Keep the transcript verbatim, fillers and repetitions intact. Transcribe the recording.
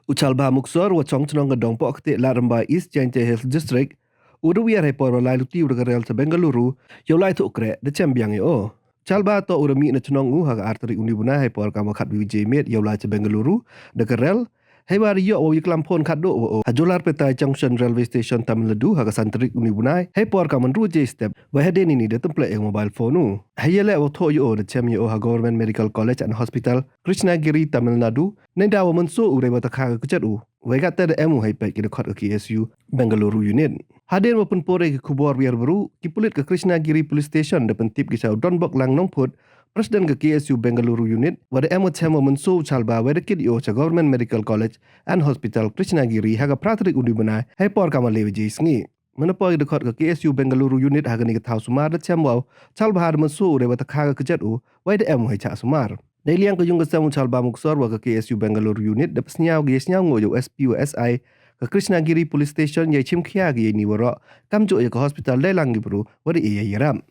U Chalbha Muksor wa chong chnong ka Dongpoh Kti, Ladrymbai East, Jaintia Hills District, u da wiar heipor wa lai luti u da ka rel cha Bengaluru yow lai thoh kreh da chem biang ya o. Chalbha toh u da mih na chnong u ha ka ar tarik uni u bnai heipor kam wa khatwi baje miet yow lai cha Bengaluru da ka rel, heiwa da yoh wow yaklam phone khatduh wa o ha Jolarpeta Junction Railway Station, Tamil Nadu ha ka san tarik uni u bnai heipor kam wa ynru baje step. Wei hadien ini da tympleh ya ka mobile phone u. Heiyaleh wow thoh ya o da chem ya o ha Government Medical College and Hospital, Krishnagiri, Tamil Nadu, neida wa mynsoo u deiwa takha ka kjat u. Wei kattæ da em u hei peit ki dkhot ka K S U Bengaluru Unit. Hadien wa pynpur ya ki khubor wiar bru, ki pulit ka Krishnagiri Police Station da pyntip ki cha u Donbok Lang Nongphut, President ka K S U Bengaluru Unit, wa da em wa chem wa mynsoo u Chalbha wei da kit ya o cha Government Medical College and Hospital, Krishnagiri ha ka phra tarik uni u bnai heipor kam wa le baje sngi. Mynapoi ki dkhot ka K S U Bengaluru Unit ha kani ka thaw sumar da chem wow Chalbha da mynsoo u deiwa takha ka kjat u, wei da em u hei chah sumar. Neiliang ka yung ka sem u Chalbha Muksor wa ka K S U Bengaluru Unit da pynsñiaw ki yei sñiawngooh ya u S P wa S I ka Krishnagiri Police Station yei chimkhia ki yeini waroh, kamjooh ya ka hospital deilang ki bru wa da e yei yarap.